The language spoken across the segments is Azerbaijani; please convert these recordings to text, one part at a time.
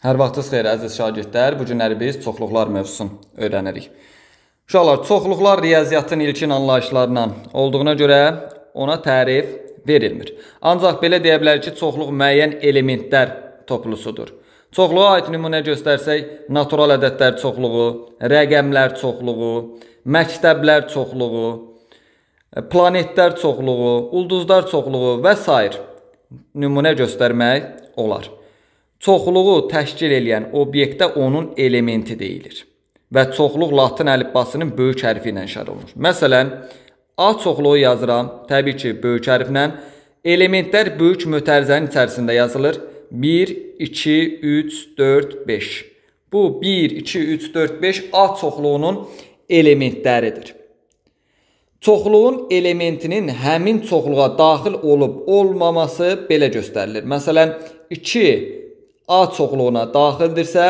Hər vaxtınız xeyir əziz şagirdlər. Bu günləri biz çoxluqlar mövzusunu öyrənirik. Uşaqlar, çoxluqlar riyaziyyatın ilkin anlayışlarından olduğuna görə ona tərif verilmir. Ancaq belə deyə bilərik ki, çoxluq müəyyən elementlər toplusudur. Çoxluğa aid nümunə göstərsək, natural ədədlər çoxluğu, rəqəmlər çoxluğu, məktəblər çoxluğu, planetlər çoxluğu, ulduzlar çoxluğu və sair nümunə göstərmək olar. Çoxluğu təşkil eləyən obyektə onun elementi deyilir və çoxluq latın əlifbasının böyük hərfi ilə işarə olunur. Məsələn, A çoxluğu yazıram, təbii ki, böyük hərflə. Elementlər böyük mötərizənin içərisində yazılır. 1, 2, 3, 4, 5. Bu 1, 2, 3, 4, 5 A çoxluğunun elementləridir. Çoxluğun elementinin həmin çoxluğa daxil olub olmaması belə göstərilir. Məsələn, 2 A çoxluğuna daxildirsə,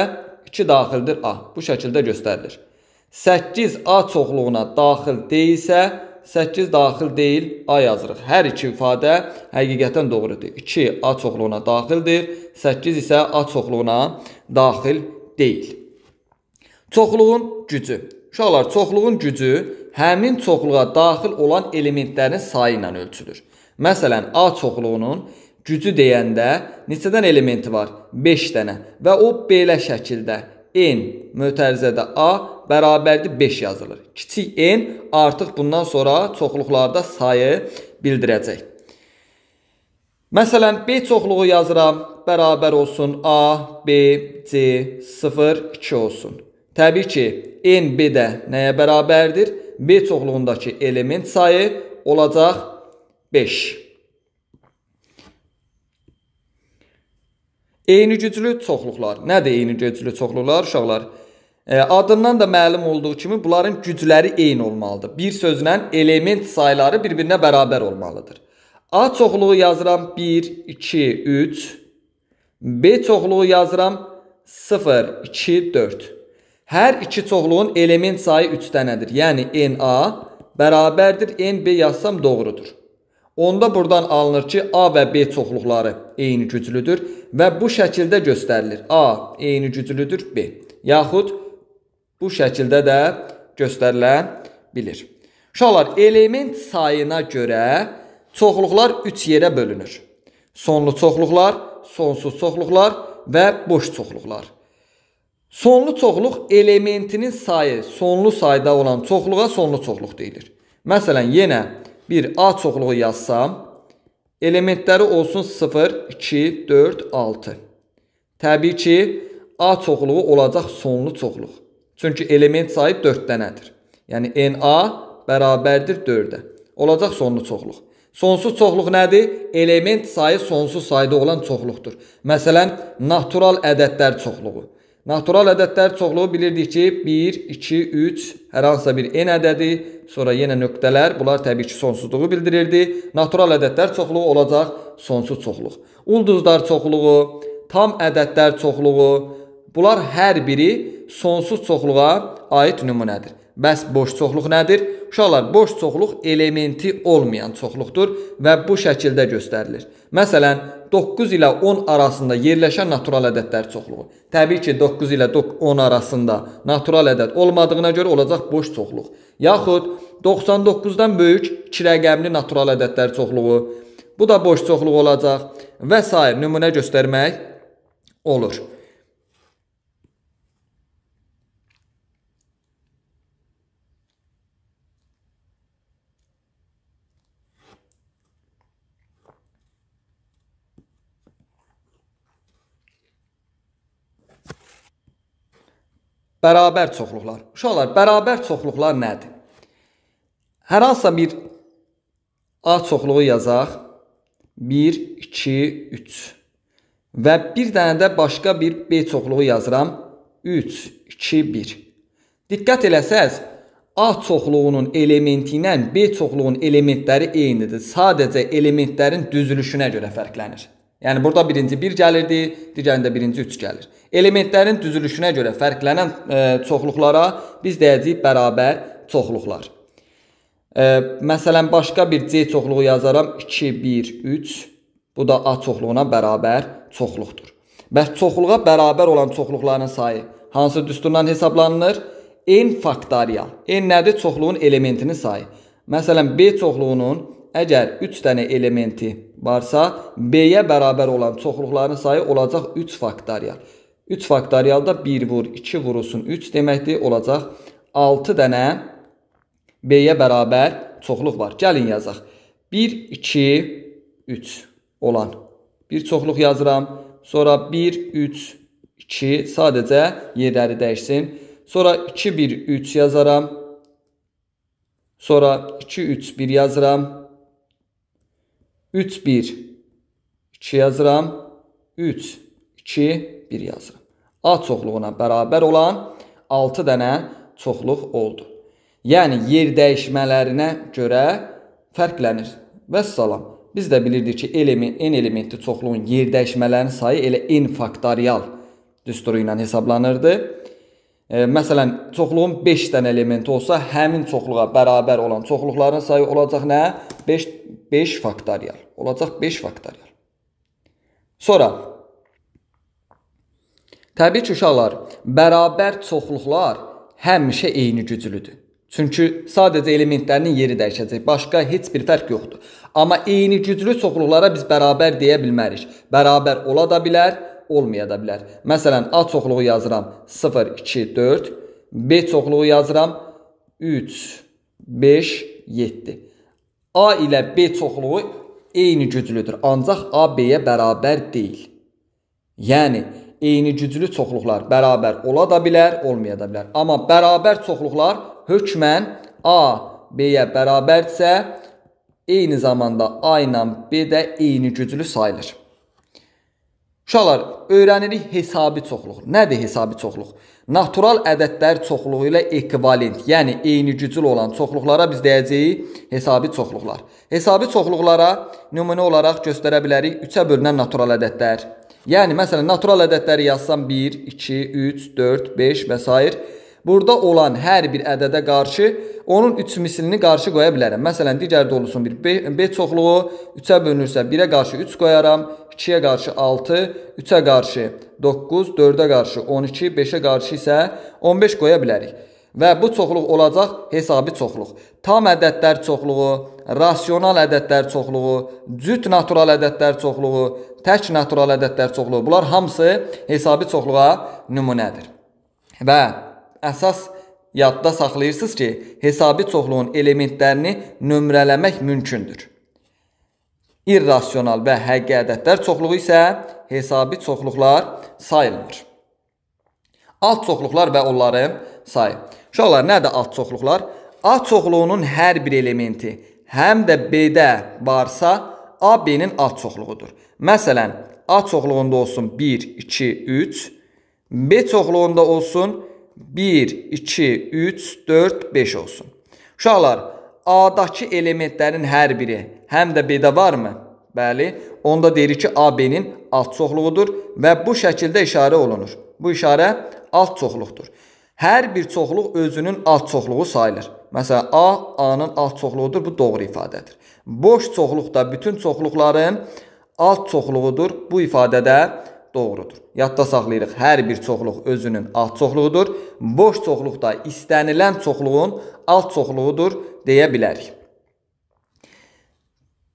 2 daxildir A. Bu şəkildə göstərilir. 8 A çoxluğuna daxil deyilsə, 8 daxil deyil A yazırıq. Hər iki ifadə həqiqətən doğrudur. 2 A çoxluğuna daxildir, 8 isə A çoxluğuna daxil deyil. Çoxluğun gücü. Uşaqlar, çoxluğun gücü həmin çoxluğa daxil olan elementlərin sayı ilə ölçülür. Məsələn, A çoxluğunun gücü deyəndə neçədən elementi var? 5 dənə. Və o belə şəkildə N mötərizədə A bərabərdir 5 yazılır. Kiçik N artıq bundan sonra çoxluqlarda sayı bildirəcək. Məsələn, B çoxluğu yazıram, bərabər olsun A, B, C, 0, 2 olsun. Təbii ki, N, B də nəyə bərabərdir? B çoxluğundakı element sayı olacaq 5. Eyni güclü çoxluqlar. Nədir eyni güclü çoxluqlar, uşaqlar? Adından da məlum olduğu kimi bunların gücləri eyni olmalıdır. Bir sözlə element sayları bir-birinə bərabər olmalıdır. A çoxluğu yazıram 1, 2, 3. B çoxluğu yazıram 0, 2, 4. Hər iki çoxluğun element sayı 3 dənədir. Yəni NA bərabərdir NB yazsam doğrudur. Onda buradan alınır ki, A və B çoxluqları eyni güclüdür və bu şəkildə göstərilir. A eyni güclüdür B. Yaxud bu şəkildə də göstərilə bilir. Uşaqlar, element sayına görə çoxluqlar 3 yerə bölünür. Sonlu çoxluqlar, sonsuz çoxluqlar və boş çoxluqlar. Sonlu çoxluq elementinin sayı, sonlu sayda olan çoxluğa sonlu çoxluq deyilir. Məsələn, yenə bir A çoxluğu yazsam, elementləri olsun 0, 2, 4, 6. Təbii ki, A çoxluğu olacaq sonlu çoxluq. Çünki element sayı 4 dənədir. Yəni, NA bərabərdir 4-ə. Olacaq sonlu çoxluq. Sonsuz çoxluq nədir? Element sayı sonsuz sayda olan çoxluqdur. Məsələn, natural ədədlər çoxluğu. Natural ədədlər çoxluğu bilirdik ki, 1, 2, 3, hər hansısa bir n ədədi, sonra yenə nöqtələr, bunlar təbii ki, sonsuzluğu bildirirdi. Natural ədədlər çoxluğu olacaq sonsuz çoxluq. Ulduzlar çoxluğu, tam ədədlər çoxluğu, bunlar hər biri sonsuz çoxluğa aid nümunədir. Bəs boş çoxluq nədir? Uşaqlar, boş çoxluq elementi olmayan çoxluqdur və bu şəkildə göstərilir. Məsələn, 9 ilə 10 arasında yerləşən natural ədədlər çoxluğu. Təbii ki, 9 ilə 10 arasında natural ədəd olmadığına görə olacaq boş çoxluq. Yaxud 99-dan böyük 2 rəqəmli natural ədədlər çoxluğu. Bu da boş çoxluq olacaq və sair nümunə göstərmək olur. Bərabər çoxluqlar. Uşaqlar, bərabər çoxluqlar nədir? Hər hansısa bir A çoxluğu yazaq. 1, 2, 3. Və bir dənə də başqa bir B çoxluğu yazıram. 3, 2, 1. Diqqət eləsəz, A çoxluğunun elementi ilə B çoxluğunun elementləri eynidir. Sadəcə elementlərin düzülüşünə görə fərqlənir. Yəni, burada birinci 1 gəlirdi, digərində birinci 3 gəlir. Elementlərin düzülüşünə görə fərqlənən çoxluqlara biz deyəcəyik bərabər çoxluqlar. Məsələn, başqa bir C çoxluğu yazaram. 2, 1, 3. Bu da A çoxluğuna bərabər çoxluqdur. Bəs çoxluğa bərabər olan çoxluqların sayı hansı düsturla hesablanılır? N faktorial. N nədir? Çoxluğun elementinin sayı. Məsələn, B çoxluğunun əgər 3 dənə elementi varsa, B-yə bərabər olan çoxluqların sayı olacaq 3 faktorial. 3 faktorialda 1 vur, 2 vurulsun 3 deməkdir, olacaq 6 dənə B-yə bərabər çoxluq var. Gəlin yazaq. 1, 2, 3 olan bir çoxluq yazıram. Sonra 1, 3, 2 sadəcə yerləri dəyişsin. Sonra 2, 1, 3 yazaram. Sonra 2, 3, 1 yazıram. 3, 1, 2 yazıram. 3, 2, 1 yazıram. A çoxluğuna bərabər olan 6 dənə çoxluq oldu. Yəni, yer dəyişmələrinə görə fərqlənir. Vəssalam. Biz də bilirdik ki, n elementli çoxluğun yer dəyişmələrinin sayı elə n faktorial düsturu ilə hesablanırdı. Məsələn, çoxluğun 5 dənə elementi olsa, həmin çoxluğa bərabər olan çoxluqların sayı olacaq nə? 5 faktorial. Olacaq 5 faktorial. Sonra, təbii ki, uşaqlar, bərabər çoxluqlar həmişə eyni güclüdür. Çünki sadəcə elementlərinin yeri dəyişəcək. Başqa heç bir fərq yoxdur. Amma eyni güclü çoxluqlara biz bərabər deyə bilmərik. Bərabər ola da bilər, olmaya da bilər. Məsələn, A çoxluğu yazıram 0, 2, 4. B çoxluğu yazıram 3, 5, 7. A ilə B çoxluğu eyni güclüdür. Ancaq A B-yə bərabər deyil. Yəni, eyni güclü çoxluqlar bərabər ola da bilər, olmaya da bilər. Amma bərabər çoxluqlar hökmən A B-yə bərabərdirsə, eyni zamanda A ilə B də eyni güclü sayılır. Uşaqlar, öyrənirik hesabi çoxluq. Nədir hesabi çoxluq? Natural ədədlər çoxluğu ilə ekvivalent, yəni eyni güclü olan çoxluqlara biz deyəcəyik hesabi çoxluqlar. Hesabi çoxluqlara nümunə olaraq göstərə bilərik 3-ə bölünən natural ədədlər. Yəni, məsələn, natural ədədləri yazsam 1, 2, 3, 4, 5 və s. Burada olan hər bir ədədə qarşı onun 3 mislini qarşı qoya bilərəm. Məsələn, digər dolusun bir B çoxluğu 3-ə bölünürsə 1-ə qarşı 3 qoyaram, 2-yə qarşı 6, 3-ə qarşı 9, 4-ə qarşı 12, 5-ə qarşı isə 15 qoya bilərik. Və bu çoxluq olacaq hesabi çoxluq. Tam ədədlər çoxluğu, rasional ədədlər çoxluğu, cüt natural ədədlər çoxluğu, tək natural ədədlər çoxluğu. Bunlar hamısı hesabi çoxluğa nümunədir. Və əsas yadda saxlayırsınız ki, hesabi çoxluğun elementlərini nömrələmək mümkündür. İrrasional və həqiqi ədədlər çoxluğu isə hesabi çoxluqlar sayılmır. Alt çoxluqlar və onların sayı. Uşaqlar, nədir alt çoxluqlar? A çoxluğunun hər bir elementi həm də B-də varsa, A B-nin alt çoxluğudur. Məsələn, A çoxluğunda olsun 1, 2, 3, B çoxluğunda olsun 1, 2, 3, 4, 5 olsun. Uşaqlar, A-dakı elementlərin hər biri həm də B-də varmı? Bəli. Onda deyirik ki, A B-nin alt çoxluğudur və bu şəkildə işarə olunur. Bu işarə alt çoxluqdur. Hər bir çoxluq özünün alt çoxluğu sayılır. Məsələn, A, A-nın alt çoxluğudur. Bu doğru ifadədir. Boş çoxluq da bütün çoxluqların alt çoxluğudur. Bu ifadə də doğrudur. Yadda saxlayırıq. Hər bir çoxluq özünün alt çoxluğudur. Boş çoxluq da istənilən çoxluğun alt çoxluğudur deyə bilərik.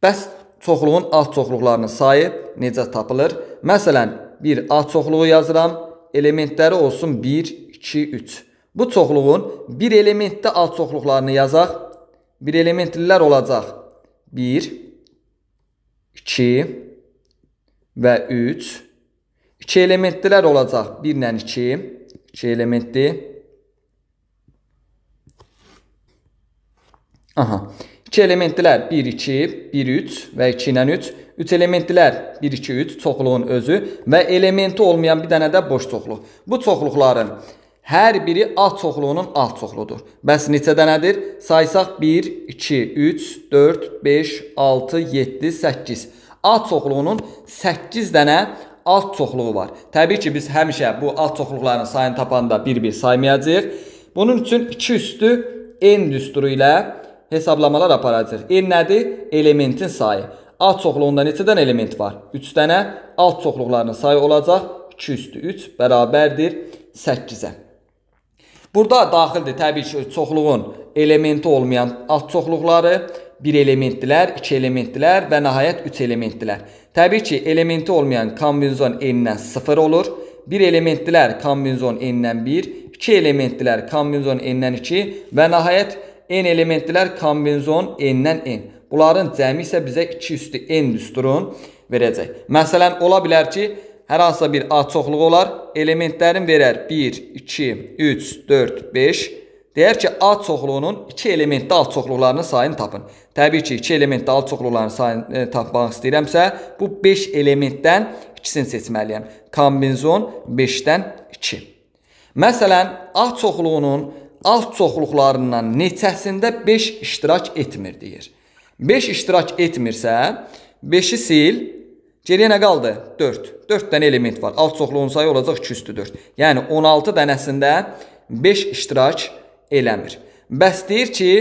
Bəs çoxluğun alt çoxluqlarının sayı necə tapılır? Məsələn, bir A çoxluğu yazıram. Elementləri olsun 1, 2, 3. Bu çoxluğun bir elementli alt çoxluqlarını yazaq. Bir elementlilər olacaq 1, 2 və 3. 2 elementlilər olacaq 1 ilə 2. 2 elementli. Aha. 2 elementlilər 1, 2, 1, 3 və 2 ilə 3. 3 elementlilər 1, 2, 3 çoxluğun özü və elementi olmayan bir dənə də boş çoxluq. Bu çoxluqların hər biri A çoxluğunun alt çoxluğudur. Bəs neçə dənədir? Saysaq 1, 2, 3, 4, 5, 6, 7, 8. A çoxluğunun 8 dənə alt çoxluğu var. Təbii ki, biz həmişə bu alt çoxluqların sayını tapanda bir-bir saymayacağıq. Bunun üçün 2 üstü n düsturu ilə hesablamalar aparacaq. N nədir? Elementin sayı. A çoxluğunda neçə dənə element var? 3 dənə. Alt çoxluqlarının sayı olacaq 2 üstü 3 bərabərdir 8-ə. Burada daxildir təbii ki, çoxluğun elementi olmayan alt çoxluqları, 1 elementlilər, 2 elementlilər və nəhayət 3 elementlilər. Təbii ki, elementi olmayan kombinizon n-dən 0 olur. 1 elementlilər kombinizon n-dən 1, 2 elementlilər kombinizon n-dən 2 və nəhayət n elementlilər kombinizon n-dən n. Bunların cəmi isə bizə 2 üstü n düsturunu verəcək. Məsələn, ola bilər ki, hər hansısa bir A çoxluğu olar, elementlərin verər 1, 2, 3, 4, 5. Deyər ki, A çoxluğunun 2 elementli alt çoxluqlarının sayını tapın. Təbii ki, 2 elementli alt çoxluqlarının sayını tapmaq istəyirəmsə, bu 5 elementdən ikisini seçməliyəm. Kombinizon 5-dən 2. Məsələn, A çoxluğunun alt çoxluqlarından neçəsində 5 iştirak etmir deyir. 5 iştirak etmirsə, 5-i sil, geriyə nə qaldı? 4. 4 dənə element var. Alt çoxluğun sayı olacaq 2 üstü 4. Yəni 16 dənəsində 5 iştirak eləmir. Bəs deyir ki,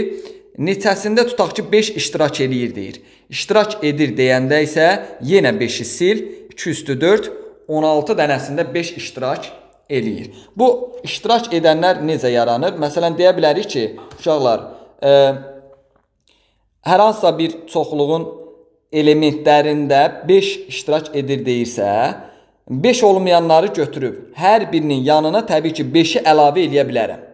neçəsində tutaq ki, 5 iştirak eləyir deyir. İştirak edir deyəndə isə yenə 5-i sil, 2 üstü 4, 16 dənəsində 5 iştirak eləyir. Bu iştirak edənlər necə yaranır? Məsələn, deyə bilərik ki, uşaqlar, hər hansısa bir çoxluğun elementlərində 5 iştirak edir deyirsə, 5 olmayanları götürüb hər birinin yanına təbii ki, 5-i əlavə eləyə bilərəm.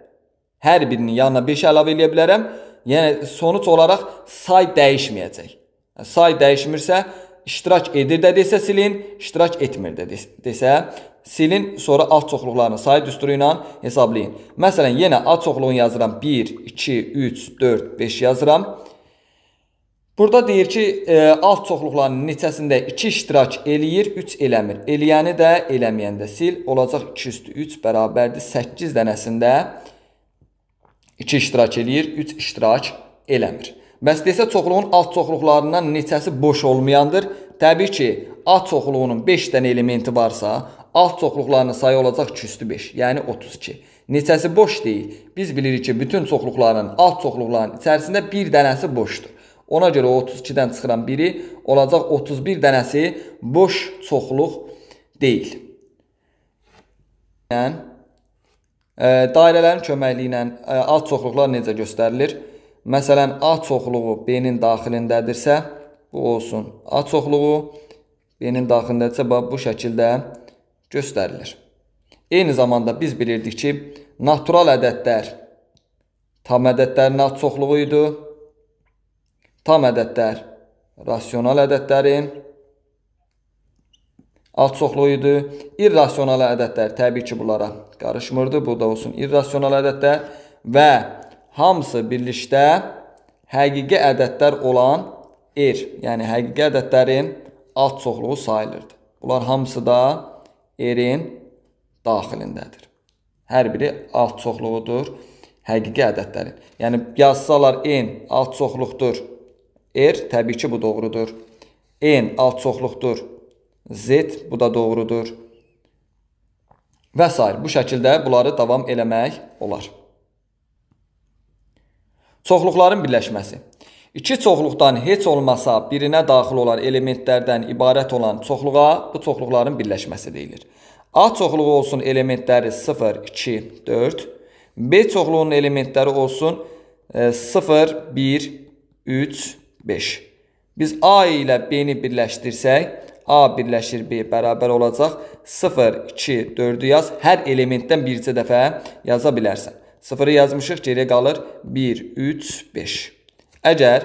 Hər birinin yanına 5-i əlavə eləyə bilərəm. Yəni, sonuc olaraq say dəyişməyəcək. Say dəyişmirsə, iştirak edir də desə silin, iştirak etmir də desə silin, sonra alt çoxluqlarını sayı düsturu ilə hesablayın. Məsələn, yenə A çoxluğunu yazıram. 1, 2, 3, 4, 5 yazıram. Burada deyir ki, alt çoxluqlarının neçəsində 2 iştirak eləyir, 3 eləmir. Eləyəni də, eləməyəni də sil. Olacaq 2 üstü 3 bərabərdir 8 dənəsində 2 iştirak eləyir, 3 iştirak eləmir. Bəs desə çoxluğun alt çoxluqlarından neçəsi boş olmayandır? Təbii ki, A çoxluğunun 5 dənə elementi varsa, alt çoxluqlarının sayı olacaq 2 üstü 5, yəni 32. Neçəsi boş deyil. Biz bilirik ki, bütün çoxluqların, alt çoxluqların içərisində bir dənəsi boşdur. Ona görə 32-dən çıxıram biri, olacaq 31 dənəsi boş çoxluq deyil. Yəni, dairələrin köməkliyi ilə alt çoxluqlar necə göstərilir? Məsələn, A çoxluğu B-nin daxilindədirsə, bu olsun. A çoxluğu B-nin daxilindədirsə, bu şəkildə göstərilir. Eyni zamanda biz bilirdik ki, natural ədədlər tam ədədlərin alt çoxluğu idi. Tam ədədlər rasional ədədlərin alt çoxluğu idi. İrrasional ədədlər təbii ki, bunlara qarışmırdı. Bu da olsun irrasional ədədlər və hamısı birlikdə həqiqi ədədlər olan R, yəni həqiqi ədədlərin alt çoxluğu sayılırdı. Bunlar hamısı da R-in daxilindədir. Hər biri alt çoxluğudur həqiqi ədədlərin. Yəni yazsalar N alt çoxluqdur R, təbii ki, bu doğrudur. N alt çoxluqdur Z, bu da doğrudur. Və s. Bu şəkildə bunları davam eləmək olar. Çoxluqların birləşməsi. İki çoxluqdan heç olmasa birinə daxil olan elementlərdən ibarət olan çoxluğa bu çoxluqların birləşməsi deyilir. A çoxluğu olsun elementləri 0, 2, 4. B çoxluğunun elementləri olsun 0, 1, 3, 5. Biz A ilə B-ni birləşdirsək, A birləşir B bərabər olacaq. 0, 2, 4-ü yaz. Hər elementdən bircə dəfə yaza bilərsən. 0-ı yazmışıq, geriyə qalır 1, 3, 5. Əgər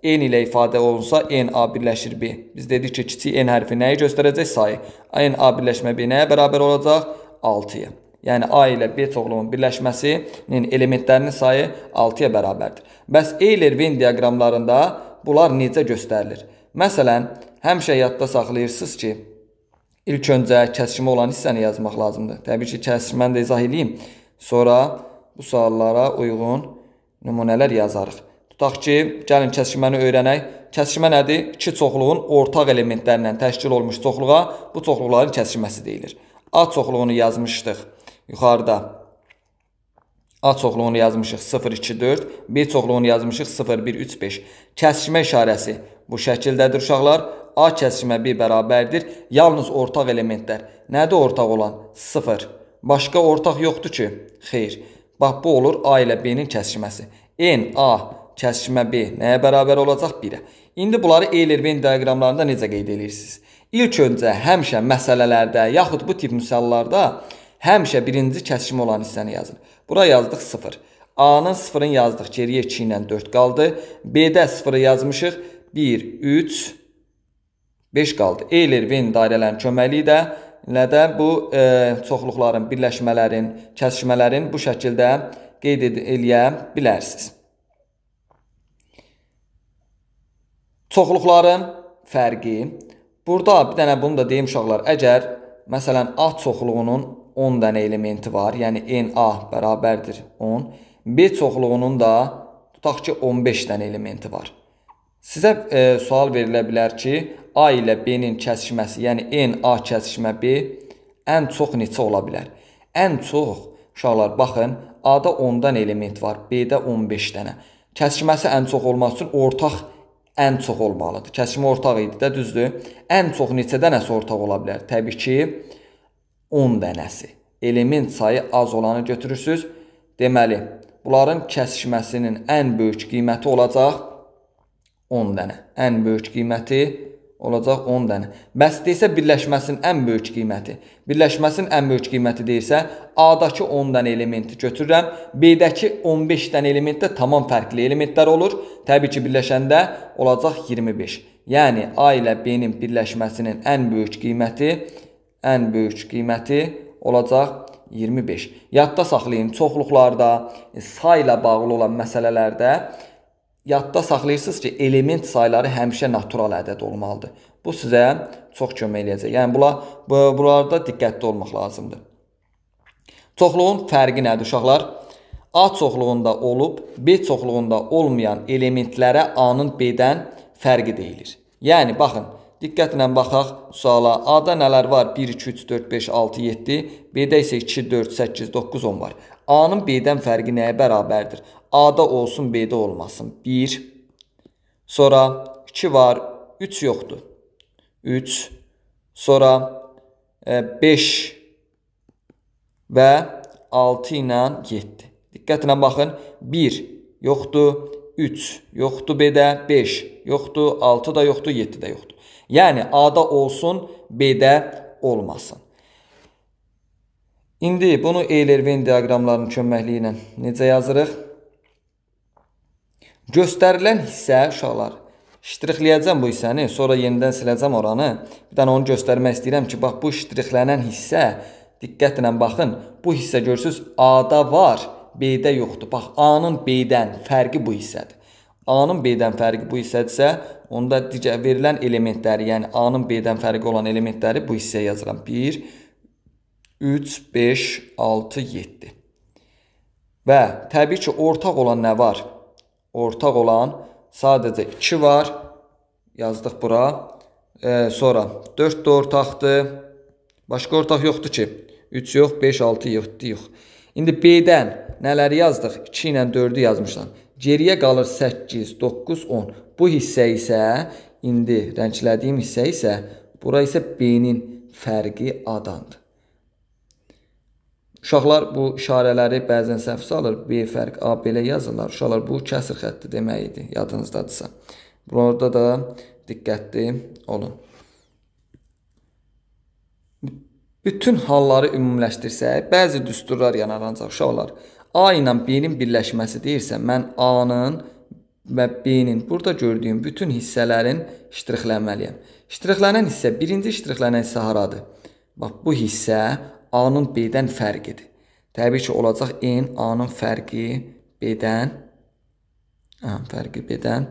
N ilə ifadə olunsa, N A birləşir B. Biz dedik ki, kiçik N hərfi nəyi göstərəcək? Sayı. N A birləşmə B nəyə bərabər olacaq? 6-ya. Yəni A ilə B çoxluğunun birləşməsinin elementlərinin sayı 6-ya bərabərdir. Bəs Euler-Venn diaqramlarında bunlar necə göstərilir? Məsələn, həmişə yadda saxlayırsınız ki, ilk öncə kəsişmə olan hissəni yazmaq lazımdır. Təbii ki, kəsişməni də izah edeyim. Sonra bu suallara uyğun nümunələr yazarıq. Tutaq ki, gəlin kəsişməni öyrənək. Kəsişmə nədir? İki çoxluğun ortaq elementlərlə təşkil olmuş çoxluğa bu çoxluqların kəsişməsi deyilir. A çoxluğunu yazmışdıq yuxarıda. A çoxluğunu yazmışıq 0, 2, 4. B çoxluğunu yazmışıq 0, 1, 3, 5. Kəsişmə işarəsi bu şəkildədir uşaqlar. A kəsişmə B bərabərdir. Yalnız ortaq elementlər. Nədir ortaq olan? 0. Başqa ortaq yoxdur ki? Xeyr. Bax, bu olur A ilə B-nin kəsişməsi. N, A kəsişmə B nəyə bərabər olacaq? 1-ə. İndi bunları Euler-Venn diaqramlarında necə qeyd edirsiniz? İlk öncə həmişə məsələlərdə, yaxud bu tip misallarda həmişə birinci kəsişmə olan hissəni yazın. Bura yazdıq 0. A-nın 0-ını yazdıq, geriyə 2 ilə 4 qaldı. B-də 0-ı yazmışıq, 1, 3, 5 qaldı. Euler-Venn dairələrinin köməkliyi də bu çoxluqların, birləşmələrin, kəsişmələrin bu şəkildə qeyd eləyə bilərsiniz. Çoxluqların fərqi. Burada bir dənə bunu da deyim uşaqlar. Əgər məsələn A çoxluğunun 10 dənə elementi var, yəni NA bərabərdir 10. B çoxluğunun da tutaq ki 15 dənə elementi var. Sizə sual verilə bilər ki, A ilə B-nin kəsişməsi, yəni NA kəsişmə B ən çox neçə ola bilər? Ən çox, uşaqlar, baxın, A-da 10-dan element var, B-də 15 dənə. Kəsişməsi ən çox olmaq üçün ortaq ən çox olmalıdır. Kəsişmə ortaq idi də, düzdür? Ən çox neçə dənəsi ortaq ola bilər? Təbii ki, 10 dənəsi. Element sayı az olanı götürürsünüz. Deməli, bunların kəsişməsinin ən böyük qiyməti olacaq 10 dənə. Ən böyük qiyməti olacaq 10 dənə. Bəs desə birləşməsinin ən böyük qiyməti. Birləşməsinin ən böyük qiyməti deyirsə, A-dakı 10 dənə elementi götürürəm. B-dəki 15 dənə elementdə tamam fərqli elementlər olur. Təbii ki, birləşəndə olacaq 25. Yəni A ilə B-nin birləşməsinin ən böyük qiyməti, olacaq 25. Yadda saxlayın, çoxluqlarda, sayla bağlı olan məsələlərdə yadda saxlayırsınız ki, element sayları həmişə natural ədəd olmalıdır. Bu sizə çox kömək eləyəcək. Yəni bunlarda diqqətli olmaq lazımdır. Çoxluğun fərqi nədir uşaqlar? A çoxluğunda olub, B çoxluğunda olmayan elementlərə A-nın B-dən fərqi deyilir. Yəni baxın, diqqətlə baxaq suala. A-da nələr var? 1, 2, 3, 4, 5, 6, 7. B-də isə 2, 4, 8, 9, 10 var. A-nın B-dən fərqi nəyə bərabərdir? A-da olsun, B-də olmasın. 1, sonra 2 var, 3 yoxdur. 3, sonra 5 və 6 ilə 7. Diqqətlə baxın, 1 yoxdur, 3 yoxdur B-də, 5 yoxdur, 6 da yoxdur, 7 də yoxdur. Yəni A-da olsun, B-də olmasın. İndi bunu Euler-Venn diaqramlarının köməkliyi ilə necə yazırıq? Göstərilən hissə, uşaqlar, ştrixləyəcəm bu hissəni, sonra yenidən siləcəm oranı. Bir dənə onu göstərmək istəyirəm ki, bax bu ştrixlənən hissə, diqqətlə baxın, bu hissə görürsünüz A-da var, B-də yoxdur. Bax, A-nın B-dən fərqi bu hissədir. A-nın B-dən fərqi bu hissədirsə, onda digər verilən elementləri, yəni A-nın B-dən fərqi olan elementləri bu hissəyə yazıram. 1, 3, 5, 6, 7. Və təbii ki, ortaq olan nə var? Ortaq olan sadəcə 2 var. Yazdıq bura. Sonra 4 də ortaqdır. Başqa ortaq yoxdur ki. 3 yox, 5, 6, 7 yox. İndi B-dən nələri yazdıq? 2 ilə 4-ü yazmışam. Geriyə qalır 8, 9, 10. Bu hissə isə, indi rənglədiyim hissə isə, bura isə B-nin fərqi A-dandır. Uşaqlar bu işarələri bəzən səhv salır. B fərq A belə yazırlar. Uşaqlar bu kəsir xətti demək idi, yadınızdadırsa. Burada da diqqətli olun. Bütün halları ümumiləşdirsək, bəzi düsturlar yaranacaq uşaqlar. A ilə B-nin birləşməsi deyirsə, mən A-nın və B-nin burada gördüyüm bütün hissələrin ştrixlənməliyəm. Ştrixlənən hissə, birinci ştrixlənən hissə haradır? Bax, bu hissə A-nın B-dən fərqidir. Təbii ki, olacaq N, A-nın fərqi B-dən, fərqi B-dən,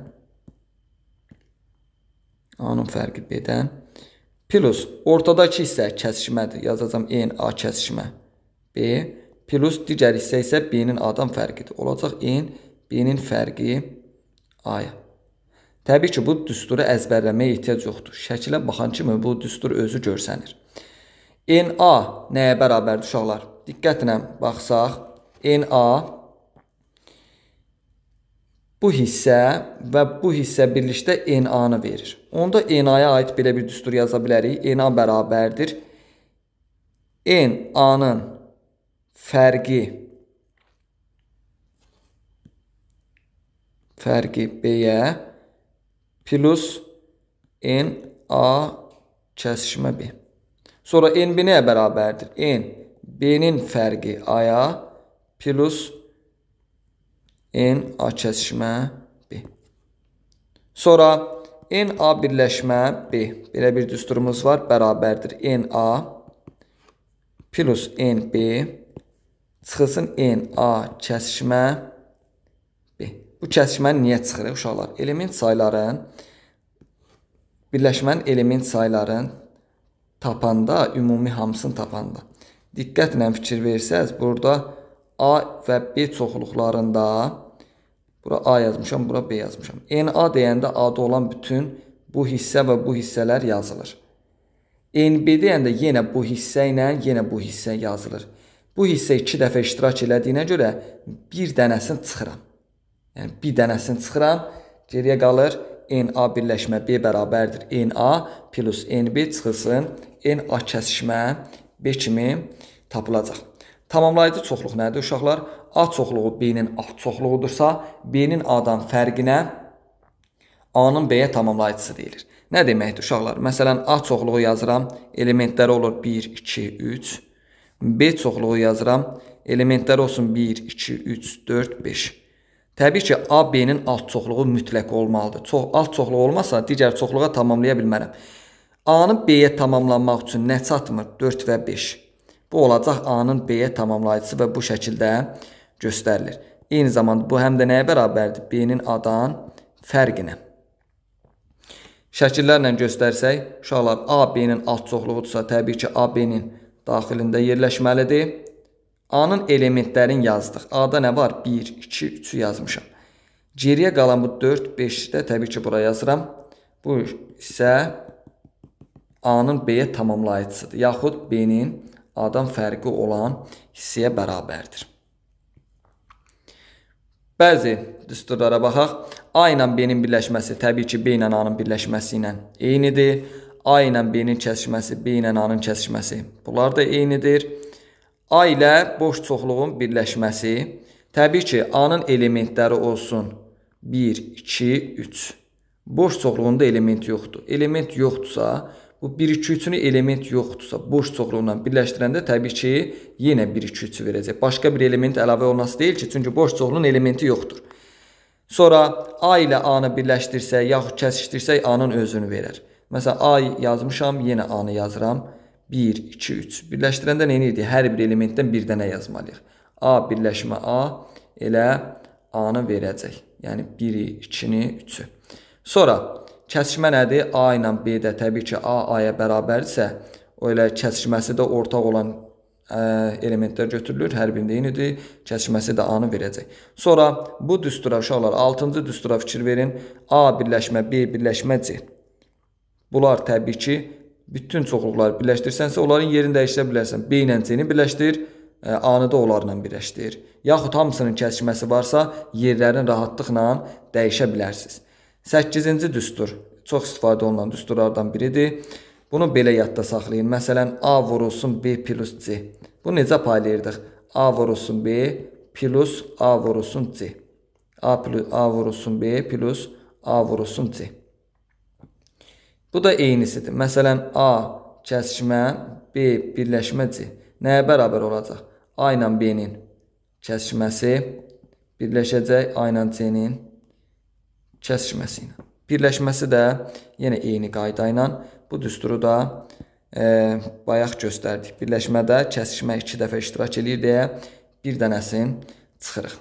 A-nın fərqi B-dən, plus ortadakı hissə kəsişmədir. Yazacağam N, A kəsişmə B, plus digər hissə isə B-nin A-dan fərqidir. Olacaq N, B-nin fərqi A-ya. Təbii ki, bu düsturu əzbərləməyə ehtiyac yoxdur. Şəkilə baxan kimi bu düstur özü görsənir. NA nəyə bərabərdir uşaqlar? Diqqətlə baxsaq, NA Bu hissə və bu hissə birlikdə NA-nı verir. Onda NA-ya aid belə bir düstur yaza bilərik. NA bərabərdir. NA-nın fərqi B-yə plus NA kəsişmə B. Sonra NB nəyə bərabərdir? N B-nin fərqi A-ya plus N A kəsişmə B. Sonra N A birləşmə B. Belə bir düsturumuz var. Bərabərdir. N A plus N B çıxılsın N A kəsişmə B. Bu kəsişməni niyə çıxırıq uşaqlar? Element sayların, birləşmənin element sayların tapanda, ümumi hamısını tapanda. Diqqətlə fikir versəz, burada A və B çoxluqlarında bura A yazmışam, bura B yazmışam. NA deyəndə A-da olan bütün bu hissə və bu hissələr yazılır. NB deyəndə yenə bu hissə ilə yenə bu hissə yazılır. Bu hissə 2 dəfə iştirak elədiyinə görə bir dənəsini çıxıram. Yəni bir dənəsini çıxıram, geriyə qalır NA birləşmə B bərabərdir. NA plus NB çıxılsın, NA kəsişmə B kimi tapılacaq. Tamamlayıcı çoxluq nədir uşaqlar? A çoxluğu B-nin alt çoxluğudursa, B-nin A-dan fərqinə A-nın B-yə tamamlayıcısı deyilir. Nə deməkdir uşaqlar? Məsələn, A çoxluğu yazıram, elementləri olur 1, 2, 3. B çoxluğu yazıram, elementləri olsun 1, 2, 3, 4, 5. Təbii ki, A, B-nin alt çoxluğu mütləq olmalıdır. Alt çoxluğu olmasa, digər çoxluğa tamamlaya bilmərəm. A-nın B-yə tamamlanmaq üçün nə çatmır? 4 və 5. Bu olacaq A-nın B-yə tamamlayıcısı və bu şəkildə göstərilir. Eyni zamanda bu həm də nəyə bərabərdir? B-nin A-dan fərqinə. Şəkillərlə göstərsək, uşaqlar A, B-nin alt çoxluğudursa, təbii ki, A, B-nin daxilində yerləşməlidir. A-nın elementlərini yazdıq. A-da nə var? 1, 2, 3-ü yazmışam. Geriyə qalan bu 4, 5-i də təbii ki, bura yazıram. Bu isə A-nın B-yə tamamlayıcısıdır. Yaxud B-nin A-dan fərqi olan hissəyə bərabərdir. Bəzi düsturlara baxaq. A ilə B-nin birləşməsi təbii ki, B ilə A-nın birləşməsi ilə eynidir. A ilə B-nin kəsişməsi, B ilə A-nın kəsişməsi. Bunlar da eynidir. A ilə boş çoxluğun birləşməsi. Təbii ki, A-nın elementləri olsun 1, 2, 3. Boş çoxluğunda element yoxdur. Element yoxdursa, bu 1, 2, 3-ünü element yoxdursa, boş çoxluğundan birləşdirəndə təbii ki, yenə 1, 2, 3-ü verəcək. Başqa bir element əlavə olunası deyil ki, çünki boş çoxluğun elementi yoxdur. Sonra A ilə A-nı birləşdirsək, yaxud kəsişdirsək, A-nın özünü verər. Məsələn, A yazmışam, yenə A-nı yazıram. 1, 2, 3. Birləşdirəndə nə edirdik? Hər bir elementdən bir dənə yazmalıyıq. A birləşmə A elə A-nı verəcək. Yəni 1-i, 2-ni, 3-ü. Sonra kəsişmə nədir? A ilə B-də təbii ki, A A-ya bərabərdirsə, o elə kəsişməsi də ortaq olan elementlər götürülür. Hər birində eynidir. Kəsişməsi də A-nı verəcək. Sonra bu düstura uşaqlar, 6-cı düstura fikir verin. A birləşmə B birləşmə C. Bunlar təbii ki, bütün çoxluqları birləşdirsənsə, onların yerini dəyişdirə bilərsən. B ilə C-ni birləşdir, A-nı da onlarla birləşdir. Yaxud hamısının kəsişməsi varsa, yerlərini rahatlıqla dəyişə bilərsiniz. 8-ci düstur, çox istifadə olunan düsturlardan biridir. Bunu belə yadda saxlayın. Məsələn, A vurulsun B plus C. Bunu necə paylayırdıq? A vurulsun B plus A vurulsun C. A vurulsun B plus A vurulsun C. Bu da eynisidir. Məsələn, A kəsişmə B birləşmə C. Nəyə bərabər olacaq? A ilə B-nin kəsişməsi birləşəcək A ilə C-nin kəsişməsi ilə. Birləşməsi də yenə eyni qayda ilə. Bu düsturu da bayaq göstərdik. Birləşmədə kəsişmə 2 dəfə iştirak eləyir deyə bir dənəsini çıxırıq.